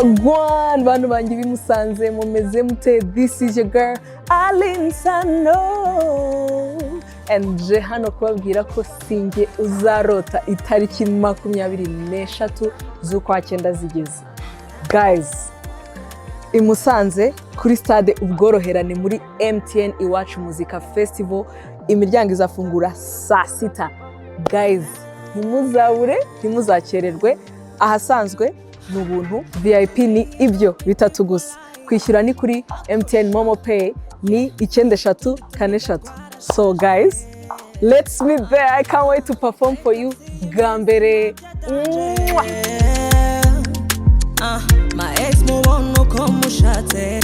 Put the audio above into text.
Wagwan, bantu banjye b'i Musanze, mumeze mute? This is your girl Alyn Sano and nje hano kubabwira ko sinjye uzarota itariki 23 z'ukwa cyenda zigeze. Guys, i Musanze kuri Stade Ubworoherane muri MTN Iwacu Muzika Festival, imiryango izafungura saa 6. Guys, ntimuzabure, ntimuzakererwe. Ahasanzwe ni ubuntu, VIP ni ibyo bitatu gusa. Kwishyura ni kuri MTN MoMo Pay, ni 9343. So guys, let's meet there. I can't wait to perform for you bwa mbere. Mwah! Ah, my ex mubona uko mushatse.